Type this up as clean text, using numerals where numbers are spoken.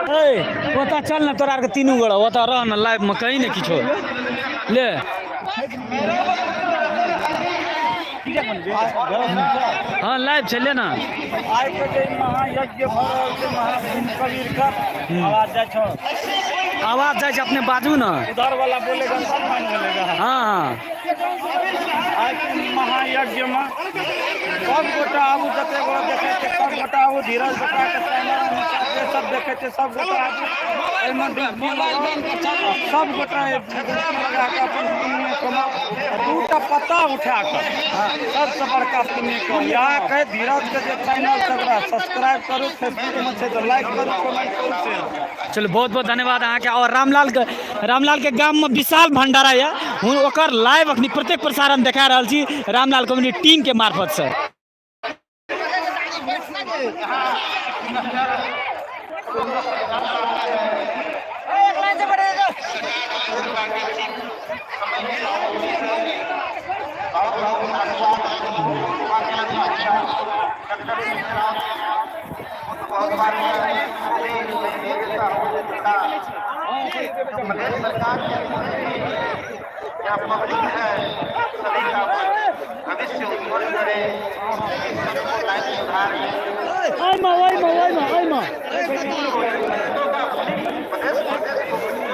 ए ओतऽ चल ने तोरा आरके तीनू गोरा ओतऽ रह ने लाइव में कहीं ने किछो ले। हाँ लाइव छै ले ना। आइ के जे महायज्ञ भऽ रहल छै महाकुंभ कबीर का, आवाज जाइ छौ? आवाज जाइ छै, अपने बाजू ने। उधर वाला बोलेगा तब मान बोलेगा। हाँ हाँ। आइ के महायज्ञ में सब गोटा आबू, जते गोटा देखै छै सब गोटा आबू। धीरज बेटा के चैनल जे सब देखै छै सब गोटा आबू, एहिमे डुबकी लगाउ, सब गोटा डुबकी लगा कऽ अपन पुण्य कमाउ। दूटा पत्ता उठा कऽ सबसँ बड़का पुण्य कमाउ। इएह कहि धीरज के जे चैनल छै ओकरा सब्सक्राइब करू, फेसबुक में छै तऽ लाइक करू, कमेंट करू, शेयर करू। चलू बहुत बहुत धन्यवाद अहाँके। और रामलाल के गाम में विशाल भंडारा यऽ, ओकर लाइव अखनी प्रत्येक प्रसारण देखा रहल छी रामलाल कम्युनिटी टीम के मार्फत से। प्रदेश सरकार के यहाँ पब्लिक है, सभी का भविष्य उज्जवल करे, सबको लाइफ सुधार। ओहिमे ओहिमे ओहिमे ओहिमे। प्रदेश प्रदेश को बनाए।